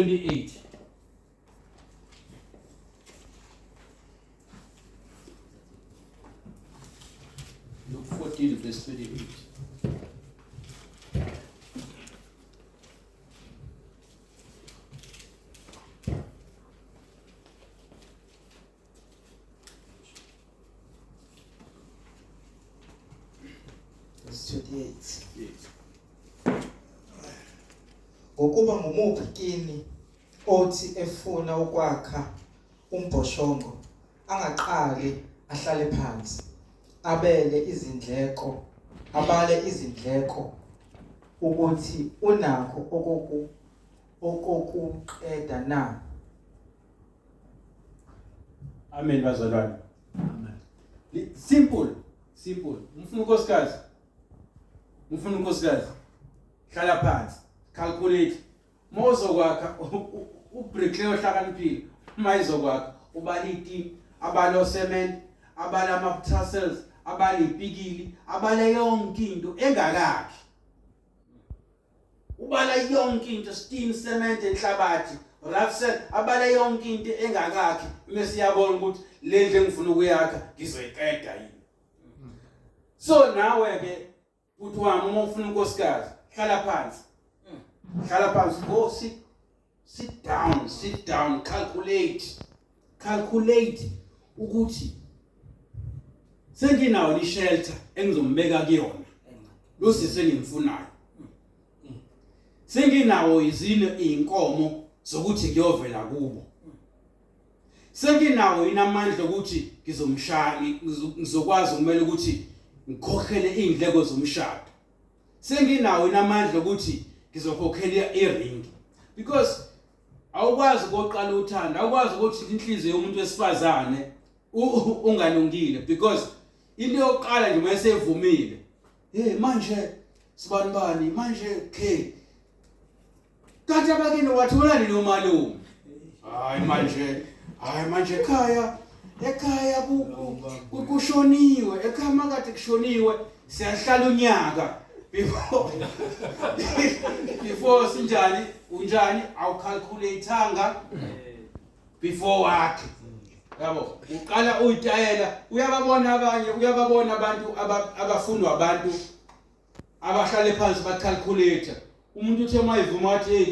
28. Luke 14 verse 28. Verse 28. Yes. Ngokuba ngumuphi kini othi efuna ukwakha umbhoshongo angaqali ahlale phansi abele izindleko abale izindleko ukuthi unakho okoku okokuqeda na. Amen bazalwane. Amen. Simple, simple. Ngifuna unkosikazi. Ngifuna unkosikazi. Hlala phansi. Calculate. Uma uzokwakha ubricklayer ohlakaniphile uma izokwakha ubala itini, abala ocement, abala ama-tassels, abala ipikili, abala yonke into engakakhi. Ubala yonke into steam cement enhlabathi rough sand abala yonke into engakakhi mase iyabona ukuthi le ndlu engifuna ukuyakha ngizoyiqeda yini. So nawe ke bhuti wami uma ufuna unkosikazi hlala phansi. Hlala phansi go sit sit down sit down calculate calculate ukuthi senginawo ni shelter engizombeka kuyona lo sisi engimfunayo senginawo izine izinkomo zokuthi ngiyovela kubo senginawo inamandla ukuthi ngizomshaya ngizokwazi kumele ukuthi ngikhokhele izindleko zomshado senginawo inamandla ukuthi ngizokhokhela iring because awukwazi koqala uthando awukwazi ukuthi inhliziyo yomuntu wesifazane ungalungile because into yokuqala nje mayesevumile hey manje sibani bani manje k kanti abakini wathola nini umalume hayi manje hayi manje ekhaya ekhaya kushoniwe ekhaya makade kushoniwe siyahlala unyaka before before sinjani unjani awucalculatanga before wakhe yabo uqala uyitayela uyababona abanye uyababona abantu abafunwa abantu abahlale phansi bacalculate umuntu uthe uma ivuma wathi hey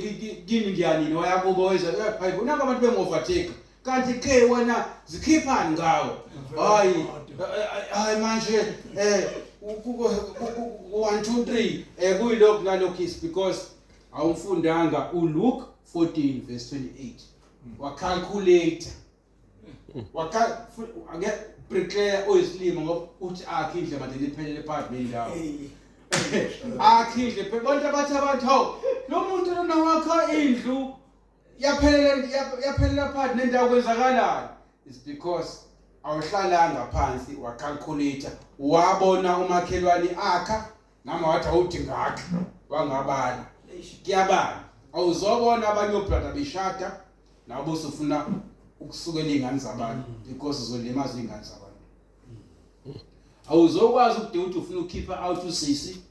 kini ngiyanini wayakubo weza hayi unaka abantu bengovertake kanti ke wena zikhiphani ngawo hayi hayi manje eh 1 2 3 eh kuyilokhu nalokhu is because awumfundanga uLuke 14 verse 28 wacalculate waka ake bricklayer oyisilima ngoba uthi akhe indle manje liphelele phakathi nendawo akhe indle abantu abathi abantu hawu lo muntu lona wakha indlu yaphelela yaphelela phakathi nendawo kwenzakalani is because awuhlalanga phansi wacalculate wabona umakhelwane akha nami wathi awuthi ngakhe wangabala kuyabala awuzobona abanye obrother beshada nawe usufuna ukusukela izingane zabantu because uzolimaza izingane zabantu awuzokwazi ukude uthi ufuna ukukhipha out usisi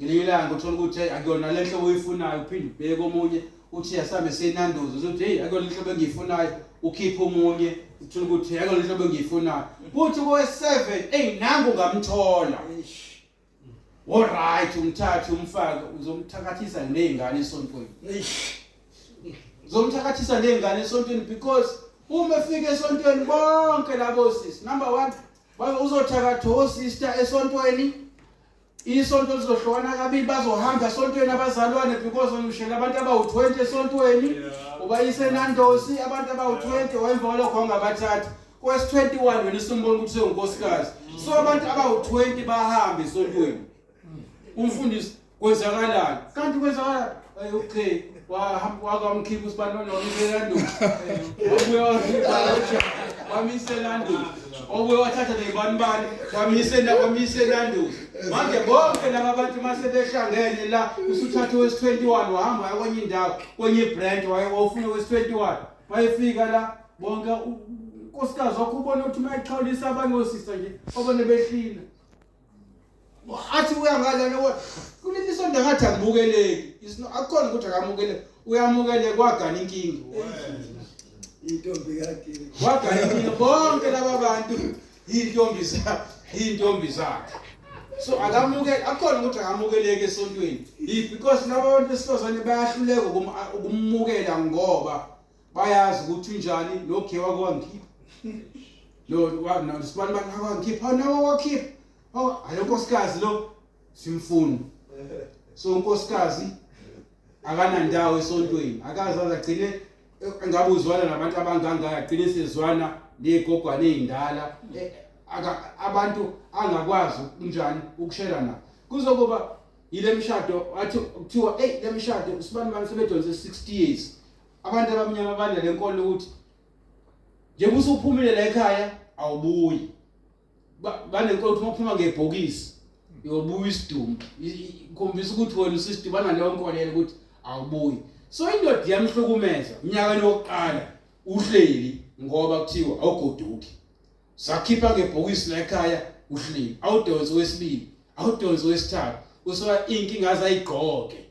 ngelinye ilanga uthola ukuthi hey akuyona le nhlobo oyifunayo uphinde ubheke omunye uthi asambe senandozi uzothi hey akuyona inhlobo engiyifunayo ukhiphe omunye uthola ukuthi hey akuyona inhlobo engiyifunayo kuthi kowe-7 eyi nangu ngamthola Alright umthathe umfake uzomthakathisa nezingane esontweni. Uzomthakathisa nezingane esontweni because uma efika esontweni bonke labo sisi number 1 uzothakatha osister esontweni isonto lizohlukana kabili bazohamba esontweni abazalwane because ushela abantu abawu-20 esontweni ubayise nandosi abantu abawu-20 wemva kwalokho wangabathatha Kwesi-21 wena usumbona ukuthi sewunkosikazi. So abantu abawu-20 bahamba esontweni. Umfundisi kwenzakalani? Kanti kwenzakalani? Hey okay, wahamba wakamkhipha usibantwana wamiselandulo. Wabuya wakhipha wamiselandulo. Wabuya wathatha nezibani bani wamisela wamiselandulo. Manje bonke laba bantu mase behlangene la usuthatha wesi-21 wahamba waya kwenye indawo kwenye branch wayefuna wesi-21. Wayefika la bonke unkosikazi wakho ubona ukuthi uma exhawulisa abanye osisa nje obone behlina athi uyangalana kuleli sonto ngathi akubukeleki akukhona ukuthi akamukeleki Uyamukele kwagana inkinga. Intombi kaGili. Wagana inkinga bonke laba bantu intombi zakhe, intombi zakhe. So akamukele akhona ukuthi akamukeleke esontweni. Because laba bantu besifazane bayahluleka ukumukela ngoba bayazi ukuthi unjani nokhewa kwangikhipha. Lo wa no sibani bani wangikhipha nawe wakhipha. Oh alo nkosikazi lo simfuni. So unkosikazi akanandawo esontweni akaze agcine ngabe uzwana nabantu abangangaka agcine sezwana nezigogwane ezindala abantu angakwazi kunjani ukushela nabo kuzokuba yile mshado athi kuthiwa hey le mshado sibani bani sebedonse 60 years abantu abamnyama banale nkolo ukuthi njengoba usuphumile la ekhaya awubuyi banenkolo ukuthi uma uphuma ngebhokisi uyobuya isidumbu ikhombisa ukuthi wena usisidumbu banaleyo nkolelo ukuthi awubuyi so indoda iyamhlukumeza unyakeni wokuqala uhleli ngoba kuthiwa awugoduki sakhipha ngebhokisi la ekhaya uhleli awudonse wesibili awudonse wesithathu usuka inkinga azayigqoke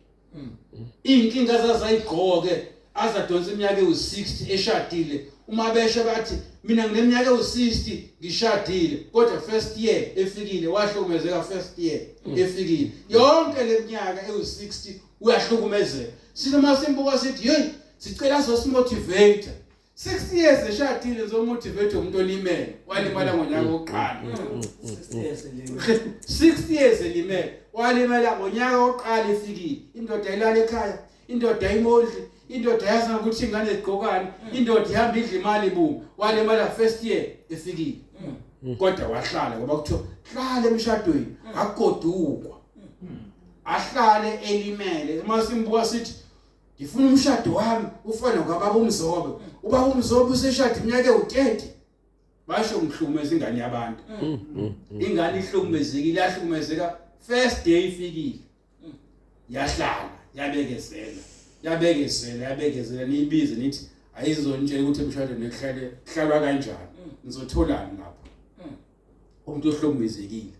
Iy'nkinga azazayigqoke azadonsa iminyaka ewu-60 eshadile uma besho bathi mina ngineminyaka ewu-60 ngishadile kodwa first year efikile wahlukumezeka first year efikile yonke le minyaka ewu-60 uyahlukumezeka sinoma simbuka sithi yeyi sicela sosimotivate 60 years eshadile uzomotivate umuntu olimele walimala ngonyaka wokuqala 60 years elimele walimala ngonyaka wokuqala ifikile indoda ilala ekhaya indoda ayimondli indoda yazi ukuthi ingane zigqokani indoda ihamba idla imali bu walimala first year efikile kodwa wahlala ngoba kuthiwa hlala emshadweni akugodukwa ahlale elimele uma simbuka sithi ngifuna umshado wami ufane kwababa umzobe ubaba umzobe useshada iminyaka ewu-30 basho ngihlukumeza ingane yabantu ingane ihlukumezekile yahlukumezeka first day ifikile yahlala yabekezela yabekezela yabekezela niyibize nithi ayizonitshela ukuthi emshadweni kuhlale kuhlalwa kanjani nizotholani lapho umuntu ohlukumezekile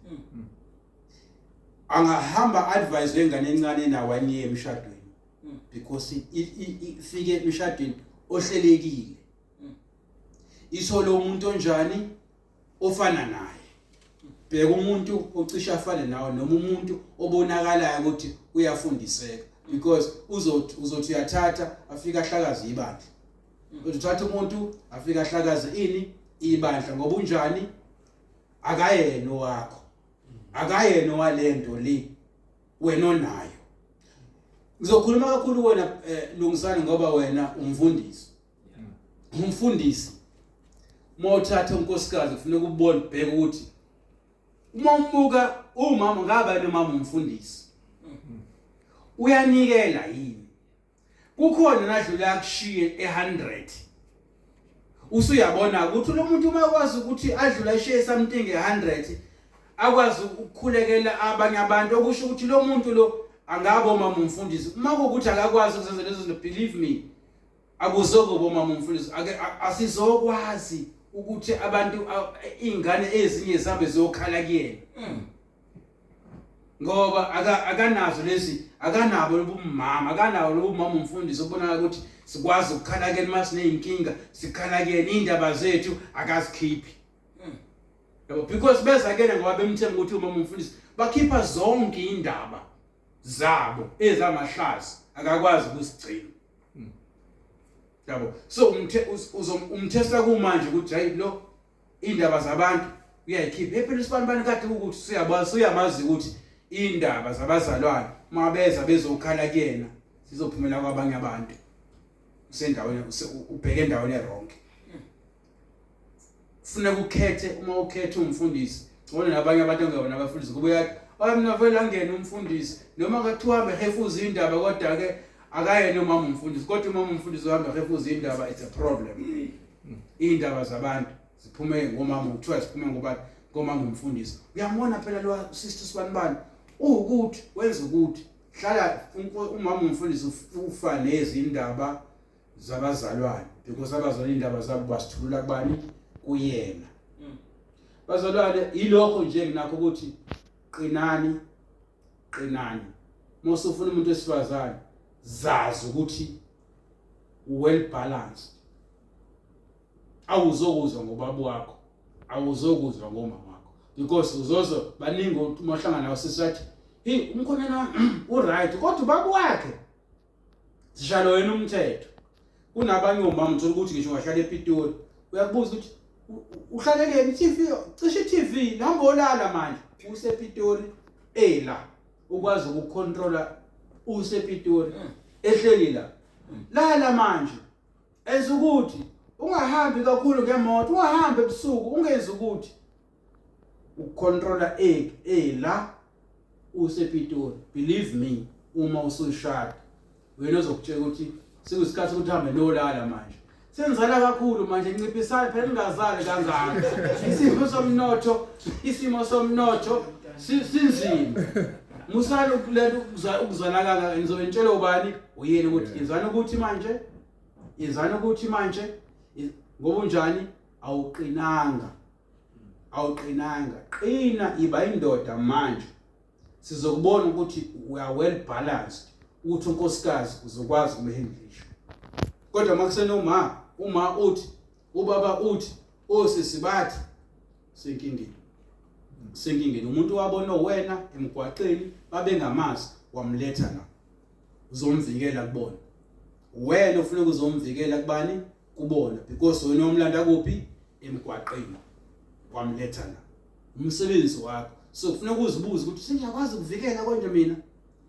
angahamba advise wengane encane na one year emshadweni because ifike emshadweni ohlelekile ithole umuntu onjani ofana naye bheka umuntu ocishe afane nawe noma umuntu obonakalayo ukuthi uyafundiseka because uzothi uzothi uyathatha afika ahlakaze ibandla uzothatha umuntu afika ahlakaze ini ibandla ngoba unjani akayena owakho akayena owalento le wena onayo ngizokhuluma kakhulu wena eh, lungisani ngoba wena umfundisi umfundisi uma uthatha unkosikazi kufuneka ubone ubheke ukuthi uma umbuka umama ngaba nomama umfundisi uyanikela yini kukhona nadlula akushiye e100 usuyabona ukuthi lo muntu uma kwazi ukuthi adlula eshiye something e100 akwazi ukukhulekela abanye abantu okusho ukuthi lo muntu lo angaba umama umfundisi uma kuwukuthi akakwazi ukuzenza lezo zinto believe me akuzokuba umama umfundisi ake asizokwazi ukuthi abantu iy'ngane ezinye zihambe ziyokhala kuyena ngoba akanazo lezi akanabo lobumama akanabo lobumama umfundisi obonakala ukuthi sikwazi ukukhala kuyena uma siney'nkinga sikhala kuyena iy'ndaba zethu akazikhiphi yabo because beza kuyena ngoba bemthemba ukuthi umama umfundisi bakhipha zonke iy'ndaba zabo ezamahlazi akakwazi ukuzigcina yabo so umthesta kumanje ukuthi hayi lo indaba zabantu uyayikhipha hey phela isibanibani kade ukuthi siyabazi uyamazi ukuthi indaba zabazalwane uma beza bezokhala kuyena sizophumela kwabanye abantu usendaweni ubheke endaweni erong kufuneka ukhethe uma ukhethe umfundisi ngcono nabanye abantu ongewona abafundisi kuba uyathi hayi mina vele angene umfundisi noma ngathiwa hambe hefuza indaba kodwa ke akayena umama umfundisi kodwa umama umfundisi uhamba hefuza indaba it's a problem Iy'ndaba zabantu ziphume ngomama kuthiwa ziphume ngobani ngomama umfundisi uyambona phela lo sister sibanibani uwukuthi wenza ukuthi hlala umama umfundisi ufa nezindaba zabazalwane because abazalwane indaba zabo basithulula kubani kuyena bazalwane yilokho nje nginakho ukuthi qinani qinani uma usufuna umuntu wesifazane zazi ukuthi Well balanced. Awuzokuzwa ngobaba wakho, awuzokuzwa ngomama wakho, because uzozo baningi uma uhlangana nawo sisi hey, umkhonyana u-right, kodwa ubaba wakhe sishalo wena umthetho. Kunabanye omama uthola ukuthi ngisho ungahlala ePitoli, uyakubuza ukuthi uhlaleleni i-TV, cishe i-TV noma olala manje usePitoli, ela ukwazi ukucontrola usePitoli, ehleli la, lala manje, enza ukuthi ungahambi kakhulu ngemoto, ungahambi ebusuku, ungenzi ukuthi ukucontrola la usePitoli. Believe me, uma usushada wena uzokutshela ukuthi sekuyisikhathi ukuthi uhambe nolala manje, senzala kakhulu manje, nciphisani phela, ningazali kangaka, isimo somnotho sinzima, musani ukulento ukuzala kangaka. Nizobe nitshela ubani? Uyena ukuthi yenzani ukuthi manje, yenzani ukuthi manje, ngoba unjani? Awuqinanga, awuqinanga. Qina, iba indoda manje, sizokubona ukuthi we are well balanced, ukuthi unkosikazi uzokwazi ukumhandlisha. Kodwa uma kusenoma uma uthi ubaba, uthi osisi bathi, senkingeni, senkingeni. Umuntu wabona wena emgwaqeni, babengamazi, wamletha la, uzomvikela kubona. Wena ufuna ukuzomvikela kubani? Kubona, because wena wamlanda kuphi? Emgwaqeni, wamletha la, umsebenzi wakho. So kufuneka uzibuze ukuthi sengiyakwazi ukuvikela konje mina.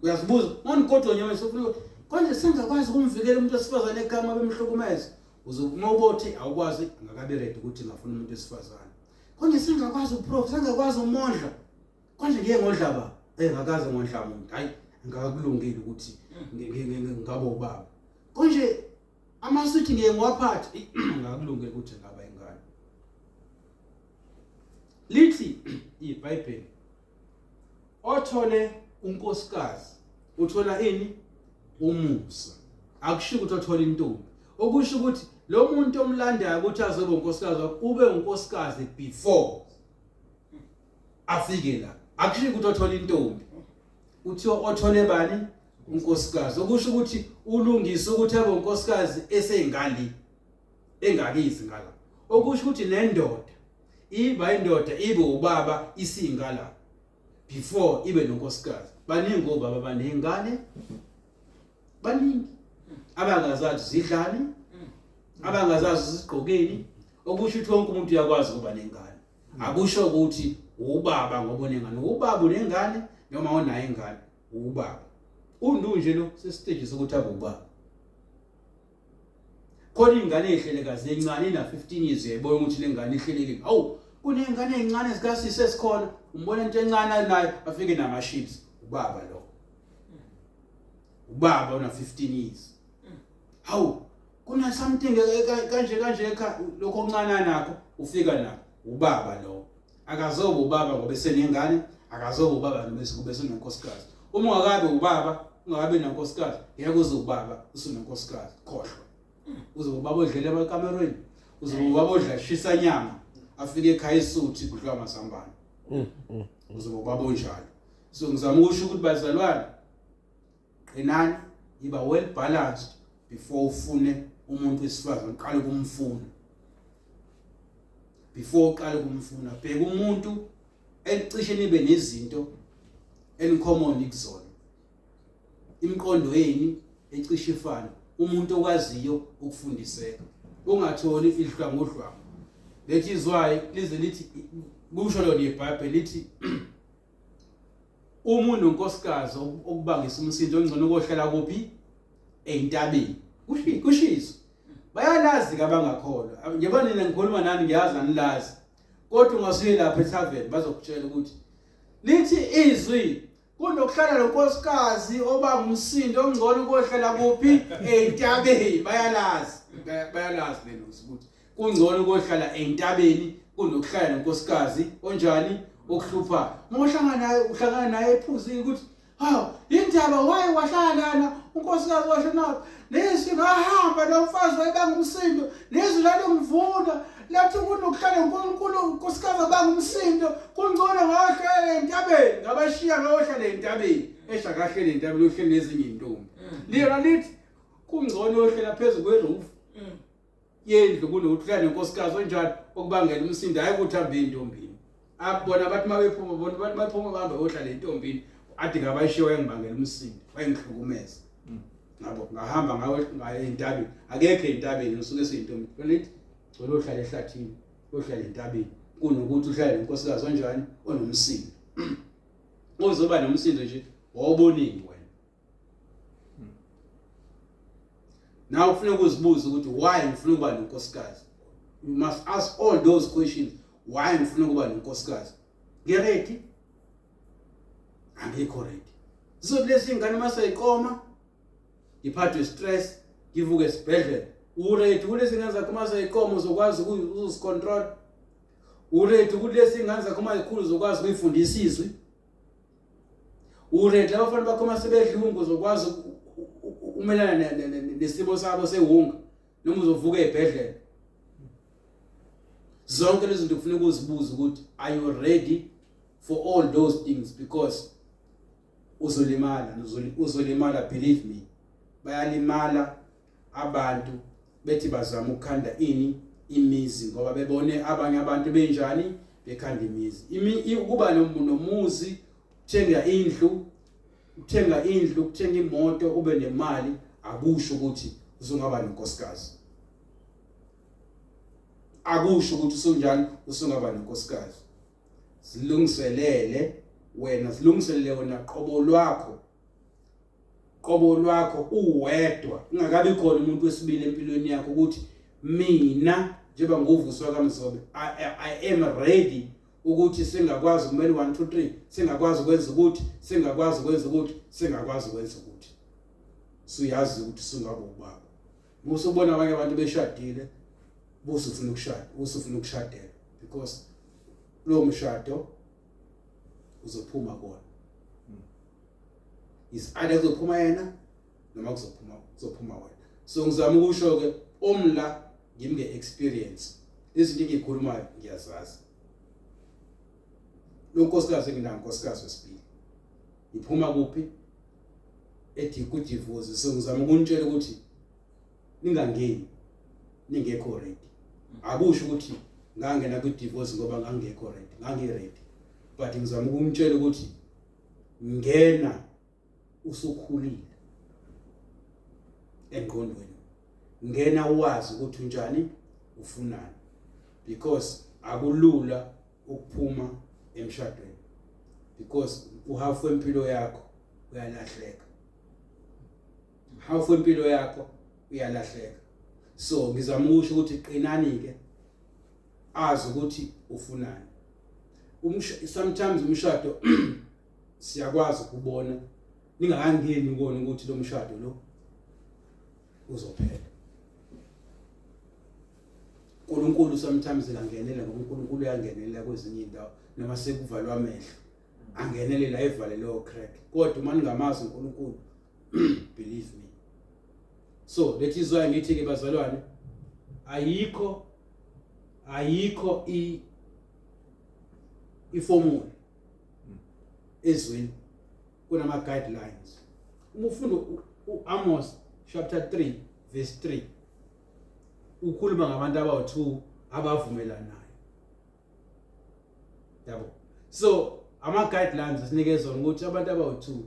Uyazibuza ngonikodwa nje, sokufuneka konje sengiyakwazi ukumvikela umuntu wesifazane ekhaya bemhlukumeza. Uma ubothi awukwazi, angakabi ready ukuthi ngafuna umuntu wesifazane. Konje sengiyakwazi ukuprof, sengiyakwazi umondla konje, ngiye ngondla ba engakaze ngondla umuntu, hayi, ngakakulungile ukuthi ngabe ubaba. Konje amaswiti ngiye ngiwaphathe, ngakulungile ukuthi ngaba ingane. Lithi iBhayibheli, othole unkosikazi uthola ini? Umusa. Akusho ukuthi othola intombi, okusho ukuthi lo muntu omlandayo ukuthi azobe unkosikazi wakho ube unkosikazi before afike la. Akusho ukuthi othola intombi, uthiwa othole bani? Unkosikazi. Okusho ukuthi ulungise ukuthi abe unkosikazi esengali engakizi ngala. Okusho ukuthi nendoda iba indoda, ibe ubaba isingala before ibe nonkosikazi. Baningi obaba banezingane, baningi abangazazi zidlani, abangazazi zigqokeni. Okusho ukuthi wonke umuntu uyakwazi ukuba nengane. Akusho ukuthi ubaba ngoba unengane ubaba unengane, noma unayo ingane ubaba. Undu nje lo sesiteji sokuthi abe ubaba. Khona ingane ehlelekazi encane ina 15 years, uyayibona ukuthi le ngane ihlelekile. Hawu, kuney'ngane ey'ncane zikasisi esikhona, umbona into encane nayo, afike nama-chips. Ubaba lo, ubaba una 15 years. Hawu, kuna something kanje kanje ekha, lokho okuncane nakho ufika nakho, ubaba lo. Akazoba ubaba ngoba esenengane, akazoba ubaba ngoba kube senonkosikazi. Uma ungakabi ubaba ungakabi nankosikazi, ngeke uze ubaba usunonkosikazi. Khohlwa, uzoba ubaba odlela emakamerweni, uzoba ubaba odla shisa nyama, afike ekhaya isuthi kudliwa amazambane. Uzoba ubaba onjalo. So ngizama ukusho ukuthi bazalwane, qinani, yiba well balanced before ufune umuntu wesifazane. Uqale ukumfuna, before uqale ukumfuna, bheka umuntu elicishe nibe nezinto enicommon kuzona, imiqondo yeni ecishe ifane, umuntu okwaziyo ukufundiseka. Ungatholi idlwangu dlwangu. Lethi izwayi lize lithi, kusho lona iBhayibheli, lithi uma unonkosikazi okubangisa umsindo, ongcono kohlala kuphi? Eyintabeni. Kushiso bayalazi ke abangakholwa. Njengoba nina ngikhuluma nani, ngiyazi anilazi, kodwa ungasuye lapha ethaveni bazokutshela ukuthi lithi izwi, kunokuhlala nonkosikazi oba ngumsindo, ongcono kohlala kuphi? Entabeni. Bayalazi, bayalazi lelo ukuthi kungcono kohlala entabeni kunokuhlala nonkosikazi onjani? Okuhlupha. Uma uhlangana naye, uhlangana naye ephuzile, ukuthi hawu, indaba waye wahlala lana, unkosikazi washona, nezwi ngahamba nomfazi wayebanga umsindo, nezwi lalingivuna, lathi kunokuhlala uNkulunkulu unkosikazi abanga umsindo, kungcono ngahlala entabeni. Ngabashiya ngayohlala entabeni. Esha kahlele entabeni, uhleli nezinye intombi. Liyona lithi Kungcono uyohlela phezu kweroof yendlu kunokuthi uhlale nenkosikazi onjani okubangela umsindo. Hayi ukuthi hambe intombini, akubona bathi mabephuma, bona bathi mabephuma bahambe bohlala entombini, ade ngabayishiya wayengibangela umsindo, wayengihlukumeza. Ngabo ngahamba ngawe ngaye entabeni, akekho entabeni, ngisuke siyintombi. Lithi ngcono uhlale ehlathini, uhlale entabeni kunokuthi uhlale nenkosikazi onjani onomsindo. Uzoba nomsindo nje wawubonini wena? Nawe ufuna ukuzibuza ukuthi why ngifuna ukuba nenkosikazi. You must ask all those questions. Why ngifuna ukuba nenkosikazi? Ngiready? Angikho ready. Zizothi lezi ingane mase iqoma, ngiphathwe stress, ngivuke esibhedlela. Uready kulezi ngane zakho mase iqoma uzokwazi ukuzicontrol? Uready kulezi ngane zakho uma ikhulu uzokwazi ukuyifundisa izwi? Uready abafana bakho uma sebedlungu uzokwazi ukumelana nesimo sabo sewunga noma uzovuka ebhedlela? Zonke lezi zinto kufuneka uzibuze ukuthi are you ready for all those things, because uzolimala, uzolimala. Believe me, bayalimala abantu bethi bazama ukukhanda ini imizi ngoba bebone abanye abantu benjani bekhanda imizi. Ukuba nomuzi, uthenga indlu, uthenga indlu, ukuthenga imoto, ube nemali, akusho ukuthi uzongaba nenkosikazi. Akusho ukuthi usunjani usungaba nenkosikazi. Zilungiselele wena, zilungiselele wena qobo lwakho, qobo lwakho uwedwa, ungakabi khona umuntu wesibili empilweni yakho, ukuthi mina njengoba nguvuswa kaMzobe I am ready ukuthi singakwazi kumele 1 2 3, singakwazi ukwenza ukuthi, singakwazi ukwenza ukuthi, singakwazi ukwenza ukuthi. Suyazi ukuthi sungaba ubaba. Musubona abanye abantu beshadile, busufuna ukushada, usufuna ukushadela, because lo mshado uzophuma kona is either kuzophuma yena noma kuzophuma wena. So ngizama ukusho ke omla ngimi nge-experience, izinto engiyikhulumayo ngiyazazi. Lo nkosikazi enginayo nkosikazi wesibili, ngiphuma kuphi ethi kudivorce. So ngizama ukunitshela ukuthi ningangeni ningekho ready. Akusho ukuthi ngangena kwi-divorce ngoba ngangekho ready, ngangi-ready, but ngizama ukumtshela ukuthi ngena usukhulile engqondweni, ngena wazi ukuthi unjani, ufunani, because akulula ukuphuma emshadweni, because uhalf wempilo yakho uyalahleka, half wempilo yakho uyalahleka. So ngizama ukusho ukuthi qinani ke, azi ukuthi ufunani. Sometimes umshado siyakwazi ukubona ningakangeni kuwona ukuthi lo mshado lo uzophela. uNkulunkulu sometimes angenela, ngoba uNkulunkulu uyangenelela kwezinye indawo noma sekuvalwa amehlo, angenelela evale leyo crack. Kodwa uma ningamazi uNkulunkulu, believe me. So that is why ngithi ke bazalwane, ayikho i iformula ezweni, kunama guidelines. Uma ufunda uAmos chapter 3 verse 3, ukhuluma ngabantu abawu2 abavumelanayo, yabo. So ama guidelines asinikezwa ukuthi abantu abawu2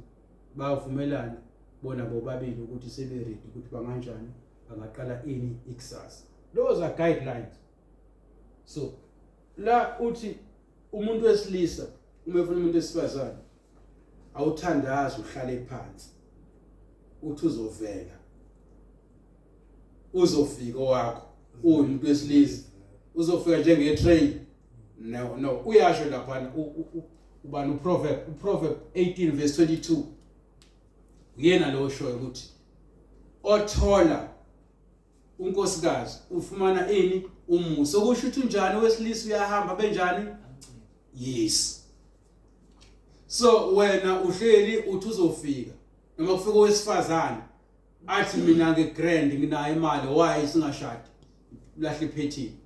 bavumelana bona bobabili ukuthi sebe ready ukuthi banganjani, bangaqala ini ikusasa. Those are guidelines. So la uthi umuntu wesilisa uma efuna umuntu wesifazane, awuthandazi, uhlale phansi, uthi uzovela, uzofika owakho. Umuntu wesilisa uzofika njenge-train? No, no. Uyasho laphana ubani, uProverb 18 verse 22, uyena lo oshoyo ukuthi othola unkosikazi ufumana ini? Umusa. Okusho ukuthi unjani owesilisa? Uyahamba benjani? Yes. So wena uhleli uthi uzofika, noma kufika owesifazane athi mina nge-grand, nginayo imali, why singashadi? Ulahla iphethini,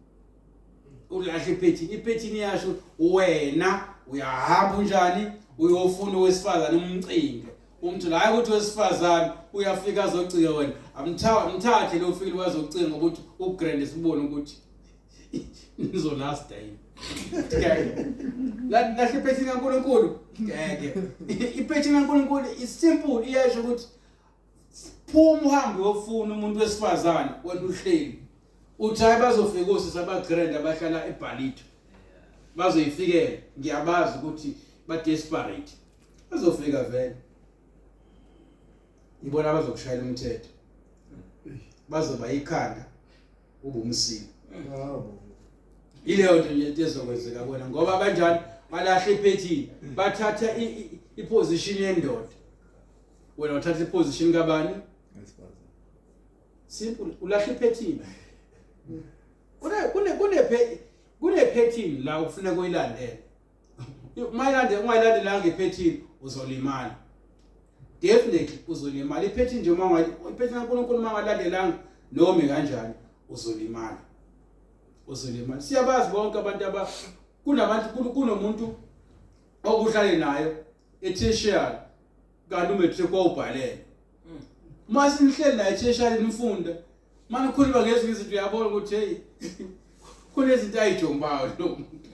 ulahla iphethini. Iphethini iyasho wena uyahamba unjani, uyofuna owesifazane, umcinge. Umthola hayi ukuthi wesifazane uyafika azocika wena. Amthathe lo ufike wazocinga ukuthi ugrand sibone ukuthi nizolasta yini. Ngeke. Lahle iphethini kaNkulunkulu. Ngeke. Iphethini kaNkulunkulu is simple, iyasho ukuthi phuma uhambe uyofuna umuntu wesifazane wena uhleli. Uthi hayi bazofika osisi abagrand abahlala eBhalito. Bazoyifikela, ngiyabazi ukuthi ba desperate. Bazofika vele. Ibona abazokushayela umthetho. Bazoba ikhanda ubumsini. Yabo. Ileyo nto nje ezokwenzeka kona ngoba kanjani balahla iphethini, bathatha iposition yendoda. Wena uthatha iposition kabani? Simple, ulahla iphethini. Kune kune kune kune phethini la ufuna kuyilandela. Uma ilandela ungayilandelanga iphethini uzolimala. Definitely uzolimala. Iphethini nje uma iphethini kaNkulunkulu uma ungalandelanga noma kanjani uzolimala. Uzolimala. Siyabazi bonke abantu aba kunabantu kunomuntu okuhlale nayo etertiary kanti umatric wawubhalele. Uma sinihleli naye etertiary nifunda manje ukhuluma ngezinye izinto uyabona ukuthi hey kunezinto ayijombayo lo muntu.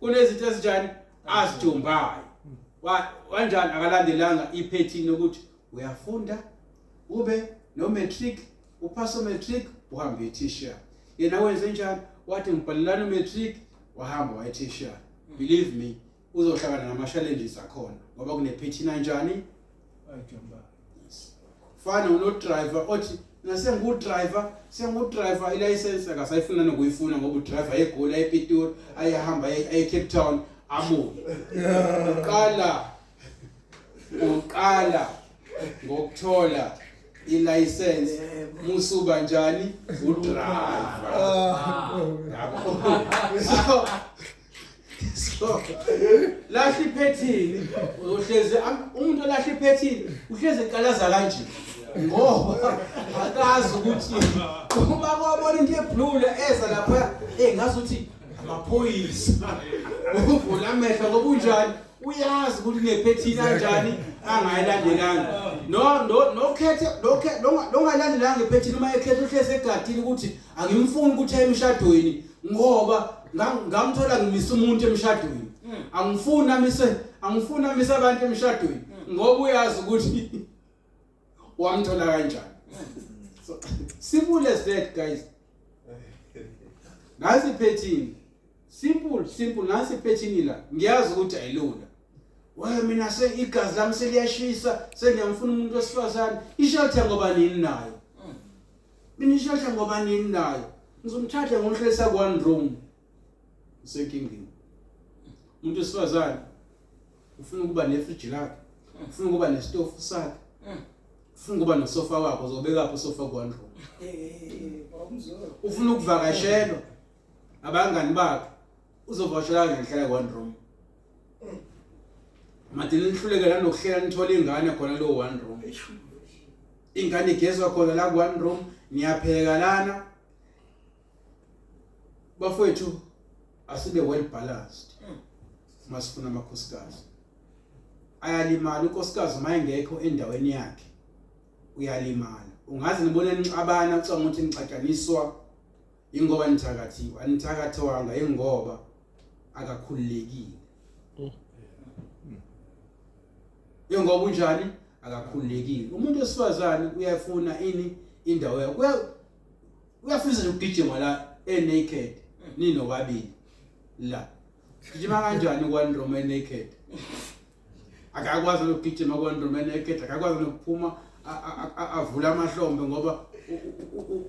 Kunezinto ezinjani azijombayo. Kanjani akalandelanga iphethini ukuthi uyafunda ube no matric, uphase matric uhambe etertiary. Yena wenze njani? Wathi ngibhalelana umatric wahamba waye tertiary. Believe me, uzohlangana nama challenges akhona ngoba kunephethini kanjani? Ayijombayo. Fana uno driver othi nasengu driver, sengu driver ilicense akasayifuna nokuyifuna ngoba udriver eGoli ayePitori ayahamba aye Cape Town abuye. Uqala ngokuthola ilicense musuba njani udriver. So lahla iphethini uhlezi umuntu olahla iphethini uhlezi eqalaza kanje ngoba akazi ukuthi uma kwabona into eblue la eza lapha engazi ukuthi amaphoyisa uvula amehlo ngoba unjani uyazi ukuthi unephethini kanjani angayilandelanga no no nokhethe nongayilandelanga iphethini uma ekhetha uhlezi egadile ukuthi angimfuni ukuthi aye emshadweni ngoba ngamthola ngimisa umuntu emshadweni. Angifuni amise, angifuni amise abantu emshadweni ngoba uyazi ukuthi wamthola kanjani. So simple as that guys. Nansi iphethini. Simple, simple nansi iphethini la. Ngiyazi ukuthi ayilula. Wewe mina se igazi lami seliyashisa, sengiyamfuna umuntu wesifazane. Ishelter ngoba nini nayo? Mina ishelter ngoba nini nayo? Ngizomthatha ngomhlalisa ku one room. Usenkingeni. Umuntu wesifazane ufuna ukuba nefridge lakhe, ufuna ukuba nesitofu sakhe, ufuna ukuba nosofa wakhe, uzobeka phi usofa ku one room? Ufuna ukuvakashelwa abangani bakhe, uzovakashela kanjani hlala ku one room? Madini nihluleke nanokuhlela nithole ingane khona lo one room. Ingane igezwa khona la ku one room, niyapheka lana. Bafowethu asibe well balanced. Masifuna amakhosikazi. Ayalimala unkosikazi uma engekho endaweni yakhe. Uyalimala. Ungaze nibone nixabana ucabanga ukuthi nixatshaniswa ingoba nithakathiwe. Anithakathwanga ingoba akakhululekile. Ingoba unjani? Akakhululekile. Umuntu wesifazane uyafuna ini indawo yakhe. Uyafisa nje ukugijima la e naked ninobabili la. Gijima kanjani ku one room e naked? Akakwazi ukugijima ku one room e naked, akakwazi nokuphuma avula amahlombe ngoba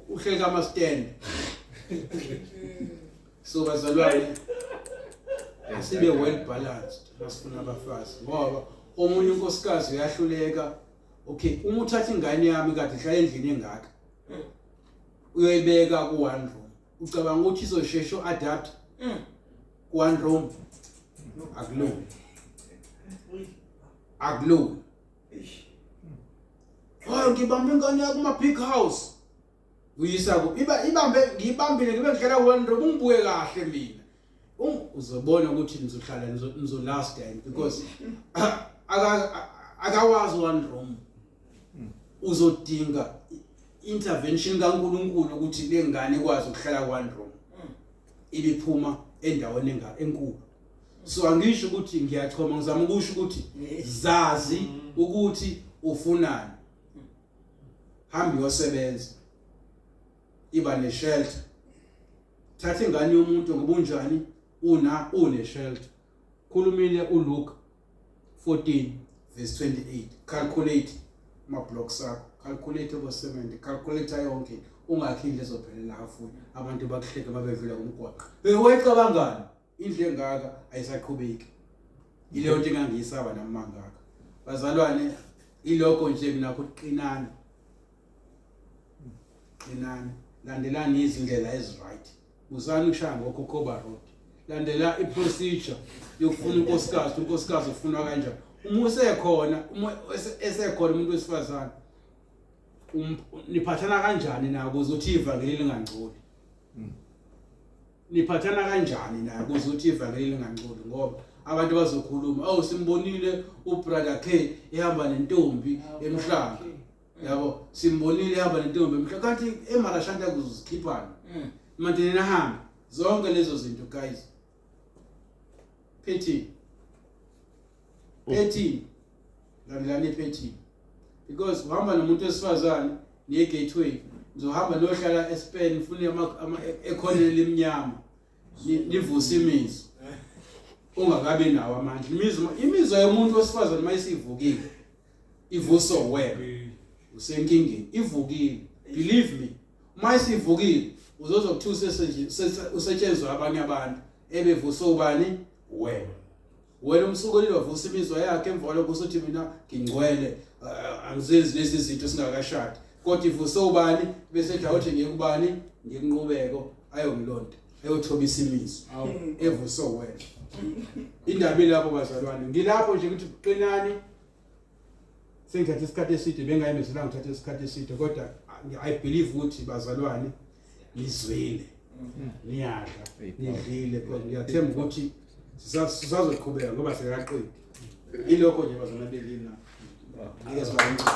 uhleli kama stand. So bazalwane asibe well balanced masifuna abafazi ngoba omunye unkosikazi uyahluleka. Okay, uma uthatha ingane yami kade ihlala endlini engaka uyoyibeka ku one room, ucabanga ukuthi izoshesha uadapt ku one room? Akulungi, akulungi. Oh, ngibambe ingane yakho kuma big house uyisa ku iba ibambe ngiyibambile ngibe ngihlala one room ungibuke kahle mina. Uzobona ukuthi nizohlala nizolast and because Akawazi one room. Uzodinga intervention kaNkuluNkulu ukuthi lengane ikwazi ukuhlala one room. Ibiphuma endaweni enkulu. So angisho ukuthi ngiyachoma, ngizama ukusho ukuthi zazi ukuthi ufunani. Hamba uyosebenza. Iba neshelter. Thatha ingane yomuntu ngobunjani una une shelter. Khulumile uLuke 14 verse 28. Calculate ama blocks akho, calculate abo cement, calculate yonke into. Ungakhi indlu ezophelela halfway, abantu bakuhleke babedlula kumgwaqo. Hey, wayicabangani? Indlu engaka ayisaqhubeki. Ileyo nto engangiyisaba nami mangaka. Bazalwane, ilokho nje kunakho ukuqinana. Qinani, landelani izindlela ezi-right. Musani ukushaya ngokhokhoba road. Landela i-procedure yokufuna unkosikazi, unkosikazi ufunwa kanjani. Uma usekhona, uma esekhona umuntu wesifazane, niphathana kanjani na ukuze uthi ivangeli lingangcoli? Niphathana kanjani na ukuze uthi ivangeli lingangcoli? Ngoba abantu bazokhuluma, oh simbonile uBrother K ehamba nentombi emhlanga. Yabo, simbonile ehamba nentombi emhlanga, kanti eMarashanta kuzikhiphana. Manje nina hamba zonke lezo zinto guys. Pity. Pity. Landelani pity. Because uhamba nomuntu wesifazane niye gateway, nizohamba niyohlala eSpain nifune ekhoneni elimnyama. Nivuse imizwa. Ungakabi nawo amandla. Imizwa yomuntu wesifazane mayisivukile. Ivuswa wena. Usenkingeni. Ivukile. Believe me. Uma isivukile uzozwa kuthiwa usetshenzwa abanye abantu ebevuswa ubani? Wena. Wena umsukelile wavusa imizwa yakhe, emva kwalokho usuthi mina ngingcwele, angizenzi lezi zinto singakashadi. Kodwa ivuswe ubani? Bese ethi awuthi ngiye kubani? Ngikunqubeko ayongilonda, ayothobisa imizwa evuswe wena. Indaba ilapho bazalwane. Ngilapho nje ukuthi qinani. Sengithathe isikhathi eside, bengayimiselanga ngithathe isikhathi eside, kodwa I believe ukuthi bazalwane nizwile, niyadla, nidlile, kodwa ngiyathemba ukuthi sisazoqhubeka ngoba sikaqedi. Ilokho nje bazalwane belina. Ngeke sibancane.